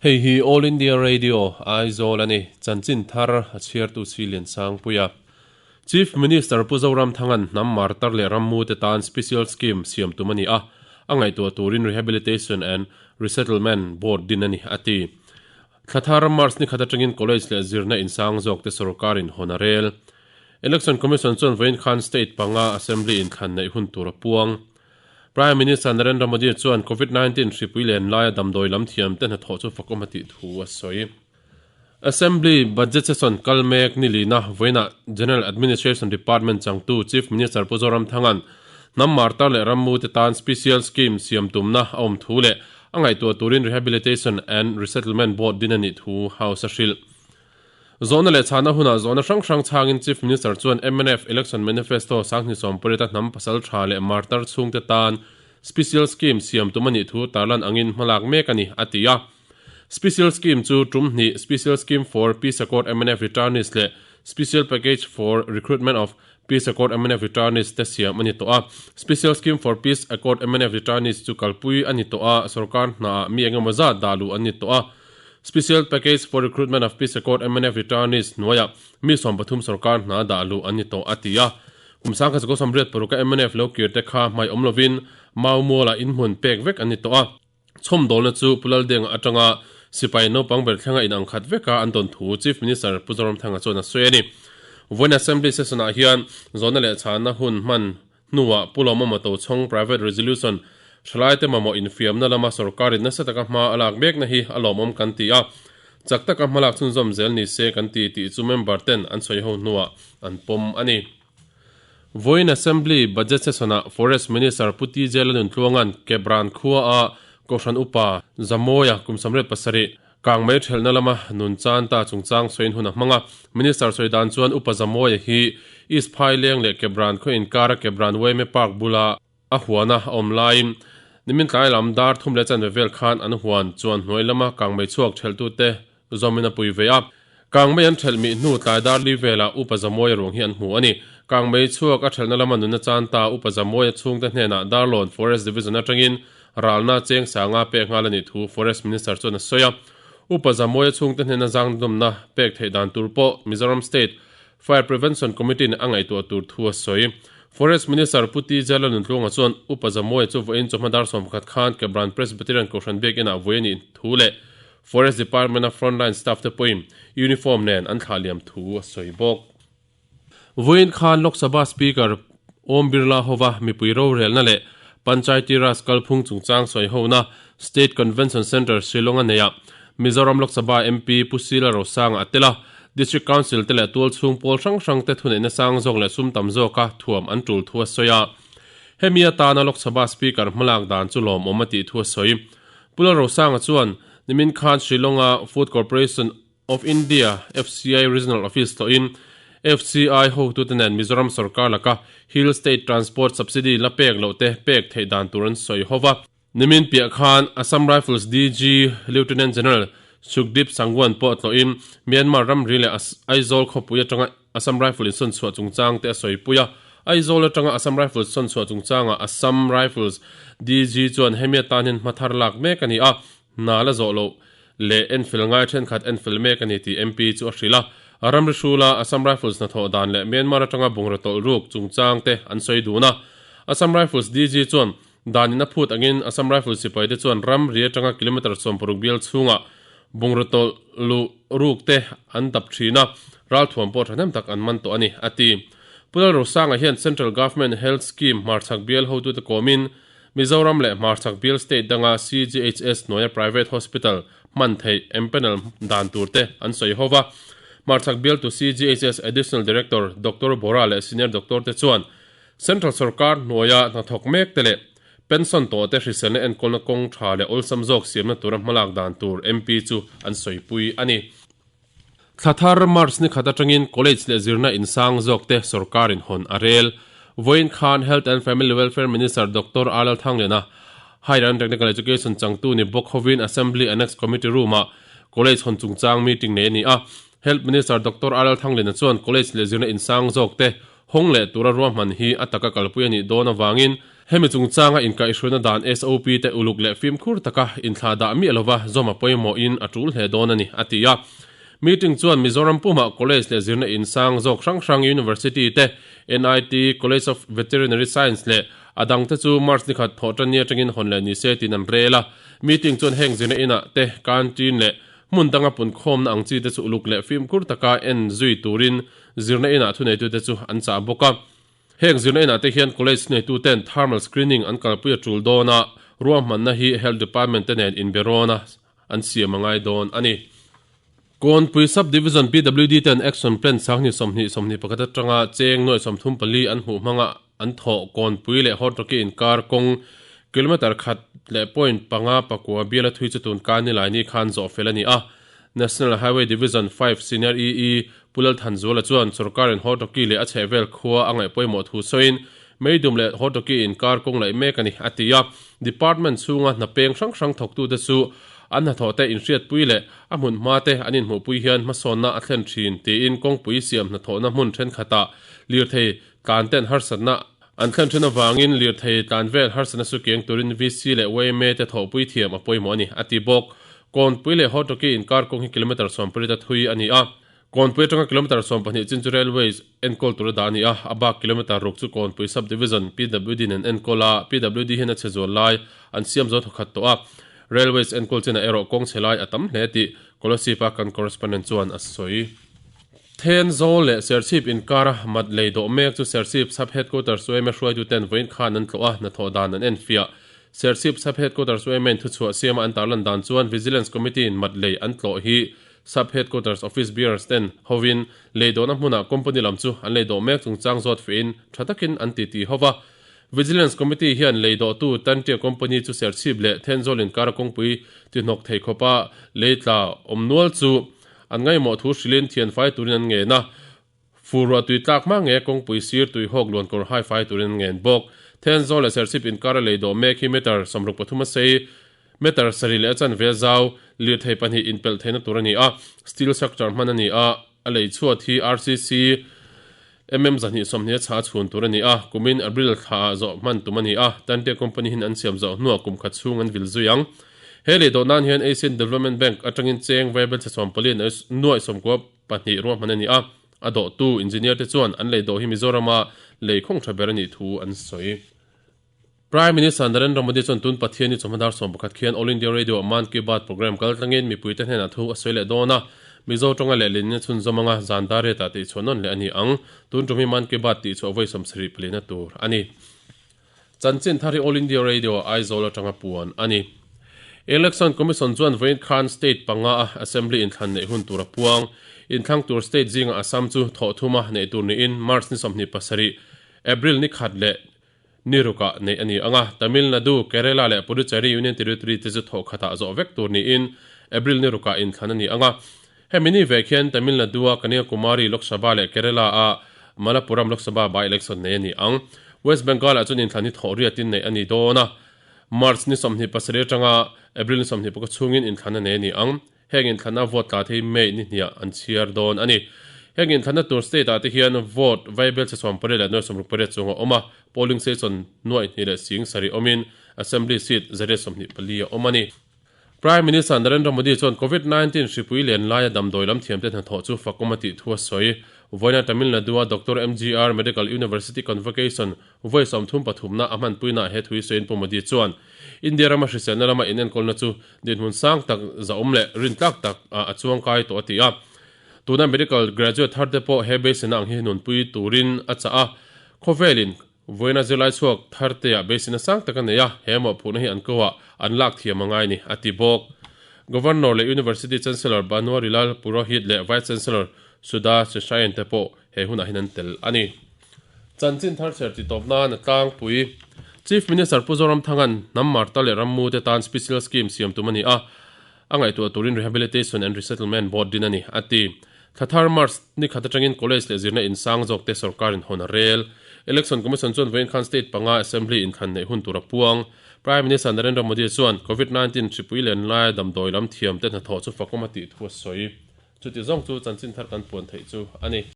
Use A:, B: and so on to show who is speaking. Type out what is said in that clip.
A: Hei hi All India Radio, Aizawl a ni. Chanchin thar a chhiartu Silian Sangpuia. Chief Minister Pu Zoramthanga'n hnam martar leh rammute tan Special Scheme siam tum a ni a, a ngaihtuah turin Rehabilitation and Resettlement Board din a ni, a ti. Thla thar March ni khat atangin College leh zirna insang zawkte sawrkarin hawn a rel. Election Commission chuan vawiin khan State panga Assembly inthlan neih hun tur a puang. Prime Minister Narendra Modi chuan Covid 19 hripui len laia damdawi lam thiamte hnathawh chu fakawm a tih thu a sawi. Assembly Budget Session kal mek ni lina vawiinah General Administration Department changtu Chief Minister Pu Zoramthanga'n hnam martar leh rammute tan Special Scheme siam tumna a awm thu leh a ngaihtuah turin Rehabilitation and Resettlement Board din a nih thu House a hrilh. Zawhna leh chhahna hunah zawhna hrang hrang chhangin Chief Minister chuan mnf Election Manifesto sanghnih sawmpariata hnam pasal tha leh martar chhungte tan Special Scheme siam tum a nih thu tarlan angin hmalak mek a ni, a ti a. Special Scheme chu tum hnih Special Scheme for Peace Accord mnf Returnees leh Special Package for Recruitment of Peace Accord mnf Returnees te siam a ni tawh a. Special Scheme for Peace Accord mnf Returnees chu kalpui a ni tawh a, sorkar hnaah mi engemaw zat dah luh an ni tawh a. Special Package for Recruitment of Peace Accord mnf Returnees hnuaiah mi 13 sorkar hna dah luh an ni tawh, a ti a. Kum 1986 a mnf lo kir te kha hmai awm lovin Mau Mualah inhmun pek vek an ni tawh a. Chhawmdawlna chu Pu Laldenga atanga sipai naupang ber thlenga inang khat veka an dawn thu Chief Minister Pu Zoramthanga chuan a sawi a ni. Vawiin Assembly Session-ah hian zawhna leh chhahna hun hman hnuah Pu Lawmawma Tochhawng Private Resolution Thalaite mamawh infiamna lama sorkarin nasa taka hma a lak mekna hi a lawmawm kan ti a, chak taka hmalak chhunzawm zel ni se kan ti tih chu member ten an sawi ho hnuah an pawm a ni. Vawiin Assembly Budget Session-ah Forest Minister Pu TJ Lanuntluanga'n Kebran khua-a Kohhran Upa Zamawia kum 87 Kang mai thelhna lama nun chan ta chungchang sawiin hun a hmang a. Minister sawi dan chuan Upa Zamawia hi East Phaileng leh Kebran khaw inkara Kebran Weme Park bula a huana a awm laiin nimin tlai lam dar thum leh chanve vel khan an huan chuan hnuai lama kang mai chhuak thelhtute zawmin a pui ve a. Kang mai an thelh mih hnu tlai dar li velah Upa Zamawia ruang hi an hmu a ni. Kang mai chhuak a thelhna lama nunna chan ta Upa Zamawia chhungte hnenah Darlawn Forest Division atangin Ralna cheng sanga pek nghal a nih thu Forest Minister chuan a sawi a. Upa Zamawia chhungte hnena zangdawmna pek theih dan tur pawh Mizoram State Fire Prevention Committee-in a ngaihtuah tur thu a sawi. Forest Minister Pu TJ Lalnuntluanga chuan Upa Zamawia chu vawiin chawhma dar 11 khan Kebran Presbyterian Kohhran Biakinah vui a nih thu leh Forest Department-a frontline staff te pawhin uniform nen an thlah liam thu a sawi bawk. Vawiin khan Lok Sabha Speaker Om Birla hova mipui rorelna leh Panchayati Raj kalphung chungchang sawihona State Convention Centre Shillong a nei a, Mizoram Lok Sabha MP Pu Sila Rosanga a tel a, District Council te leh tualchhung pawl hrang hrang te thuneihna sang zawk leh sum tam zawka thuam an tul thu a sawi a. Hemi atana Lok Sabha Speaker hmalak dan chu lawmawm a tih thu a sawi. Pu Lalrosanga chuan nimin khan Shillong-a Food Corporation of India, FCI, Regional Office tlawhin FCI hotute nen Mizoram sorkar laka Hill State Transport Subsidy la pek loh te pek theih dan tur an sawi ho va. Nimin piah khan Assam Rifles DG Lieutenant General Sukhdeep Sangwan pawh tlawhin Myanmar ramri leh Aizawl khawpui atanga Assam Rifle insawn chhuah chungchang te a sawipui a. Aizawl atanga Assam Rifles sawn chhuah chungchangah Assam Rifles DG chuan hemi atan hian hma thar lak mek a ni a, Hna la zawh loh leh enfel ngai thenkhat enfel mek a ni tih MP chu a hrilh a. Ramri hrula Assam Rifles hnathawh dan leh Myanmar atanga bungraw tawlh ruk chungchang te an sawi dun a. Assam Rifles DG chuan danin a phut angin Assam Rifles sipaite chuan ramri atanga kilometre 60 bial chhungah bungraw tawlh luh ruk te an dap thin a, ralthuam pawh thahnem tak an man tawh a ni, a ti. Pu Lalrosanga hian Central Government Health Scheme hmarchhak bial hotute kawmin Mizoram leh hmarchhak bial state danga CGHS hnuaia private hospital hman theih empanel dan tur te an sawi ho va. Hmarchhak bialtu CGHS Additional Director Doctor Bora leh Senior Doctor te chuan Central sorkar hnuaia hnathawk mek te leh pension tawh te hriselna enkawlna kawng tha leh awlsam zawk siamna tura hmalak dan tur MP chu an sawipui a ni. Thla thar March ni khat atangin College leh zirna insang zawk te sorkarin hawn a rel. Vawiin khan Health and Family Welfare Minister Doctor R Lalthangliana, Higher and Technical Education changtu ni bawk hovin Assembly Annex Committee Room-ah College hawn chungchang meeting nei a ni a. Health Minister Doctor R Lalthangliana chuan College leh zirna insang zawk te hawng leh tura ruahman hi a taka kalpui a nih dawn avangin hemi chungchanga inkaihhruaina dan SOP te uluk leh fimkhur taka inthlahdah miah lova zawm a pawimawhin a tul hle dawn a ni, a ti a. Meeting chuan Mizoram pumah college leh zirna in sang zawk hrang hrang University te, NIT, College of Veterinary Science leh a dangte chu March ni khat thawh tan ni atangin hawn leh ni se tiin an rel a. Meeting chuan heng zirna inah te canteen leh hmun danga punkhawmna ang chi te chu uluk leh fimkhur taka en zui turin zirna inah thuneitute chu an chah bawk a. Heng zirna inah te hian college thuneituten thermal screening an kalpui a tul dawn a, ruahmanna hi Health Department te nen inbe rawn a an siam a ngai dawn a ni. Kawnpui Sub-Division PWD ten Action Plan sanghnih 20 21 atanga cheng nuaih 34 an hmuh hmanga an thawh Kawnpui leh Hawtrawki inkar kawng kilometre khat leh point panga pakua biala thui chu tun kan nilai ni khan zawh fel a ni a. National Highway Division 5 Senior EE Pu Lalthanzuala chuan sorkarin Hawtrawki leh a chhehvel khua a ngaih pawimawh thu sawiin Meidum leh Hawtrawki inkar kawng laih mek a ni, a ti a. Department chhunga hna peng hrang hrang thawktute chu an hnathawhte inhriatpui leh a hmun hmate an inhmuhpui hian hmasawnna a thlen thin tiin kawngpui siam hnathawhna hmun thenkhatah lirthei tlanten harsatna an thlen thin avangin lirthei tlan vel harsatna su kiang turin VC leh yma te thawhpui thiam a pawimawh a ni, a ti bawk. Kawnpui leh Hawtawki inkar kawng hi kilometre 80 a thui a ni a. Kawnpui atanga kilometre 12 chin chu Railways enkawl tura dah a ni a, a bak kilometre ruk chu Kawnpui Sub-Division, PWD nen enkawl a, PWD hian a chhe zual lai an siam zo thawkhat tawh a. Railways enkawl chinah erawh kawng chhe lai a tam hle tih Kolasib-a kan correspondent chuan a sawi. Thenzawl leh Serchhip inkara mat lei dawh mek chu Serchhip Sub-Headquarters yma hruaituten vawiin khan an tlawh a, hnathawh dan an enfiah. Serchhip Sub-Headquarters yma in thuchhuah siama an tarlan dan chuan Vigilance Committee-in mat lei an tlawh hi Sub-Headquarters Office Bearers ten hovin lei dawhna hmunah company lam chu an lei dawh mek chungchang zawt fehin tha takin an titi ho va. Vigilance Committee hian lei dawhtu Tantia Company chu Serchhip leh Thenzawl inkara kawngpui tihnawk thei khawpa lei tla awm nual chu an ngaihmawh thu hrilhin thianfai turin an ngen a. Fur ruah tui tlak hma nge kawngpui sir tui hawk luan kawr hai fai turin an ngen bawk. Thenzawl leh Serchhip inkara lei dawh mek hi meter 63 a sei, meter sarih leh a chanve zau, lirthei pahnih inpelh theihna tur a ni a, steel structure hman a ni a, a lei chhuat hi RCC mm 220 a chhah a chhun tur a ni a, kumin April thla ah zawh hman tum a ni a, Tante company hian an siam zawh hnuah kum khat chhung an vil zui ang. He lei dawh nan hian Asian Development Bank atangin cheng vaibel chhe 14 nuaih 90 pahnih ruahman a ni a, a dawhtu engineer te chuan an lei dawh hi Mizorama lei khawng tha ber a nih thu an sawi. Prime Minister Narendra Modi chuan tun Pathian ni chawhma dar 11 khian All India Radio Mann Ki Baat programme kal tlangin mipuite hnenah thu a sawi leh dawn a, Mizo tawnga lehlin a chhunzawm anga zan dar riatah tihchhuah nawn leh a ni ang. Tun tum hi Mann Ki Baat tihchhuah vawi 74 na tur a ni. Chanchin thar hi All India Radio Aizawl atanga puan a ni. Election Commission chuan vawiin khan state panga a Assembly inthlan neih hun tur a puang. Inthlang tur state zingah Assam chu thawh thuma neih tur niin March ni 27, April ni khat leh ni rukah neih a ni ang a. Tamil Nadu, Kerala leh Puducherry Union Territory te chu thawh khatah zawh vek tur niin April ni rukah inthlan a ni ang a. Hemi ni vek hian Tamil Nadu-a Kanyakumari Lok Sabha leh Kerala-a Malappuram Lok Sabha by-election nei a ni ang. West Bengal-ah chuan inthlan hi thawh riatin neih a ni dawn a, March ni 27 atanga April ni 21 chhungin inthlan a nei a ni ang. Heng inthlanna vote tla thei May ni hniah an chhiar dawn a ni. Heng inthlanna tur state-ah te hian vote vaibelchhe 18 leh nuai 68 chung a awm a, polling station nuaih hnih leh sing sarih awmin Assembly seat 124 a awm a ni. Prime Minister Narendra Modi chuan Covid 19 hripui len laia damdawi lam thiamte hnathawh chu fakawm a tih thu a sawi. Vawiina Tamil Nadu-a Doctor MGR Medical University Convocation vawi 33 na a hmanpuinaah he thu hi sawiin Pu Modi chuan India rama hriselna lama inenkawlna chu dinhmun sang tak zahawm leh rintlak tak a chuangkai tawh a ti a. Tuna medical graduate tharte pawh he beiseina ang hi nunpui turin a chah a. Khawvelin Vawiina zirlai chhuak Thartea beiseina sang tak a nei a, he mawhphurhna hi an koah an lak thiam a ngai ni, a ti bawk. Governor leh University Chancellor Banwarilal Purohit leh Vice Chancellor Sudha Seshayan te pawh he hunah hian an tel a ni. Chanchin thar chher ti tawp nan a tlangpui. Chief Minister Pu Zoramthanga'n hnam marta leh rammu te tan Special Scheme siam tum a ni a, a ngaihtuah turin Rehabilitation and Resettlement Board din a ni, a ti. Thla thar March ni khat atangin College leh zirna in sang zawk te sorkarin hawn a rel. Election Commission chuan vawiin khan state panga Assembly inthlan neih hun tur a puang. Prime Minister Narendra Modi chuan Covid 19 hripui len laia damdawi lam thiam te hnathawh chu fakawm a tih thu a sawi. Chuti zawng chu chanchin thar kan puan theih chu a ni.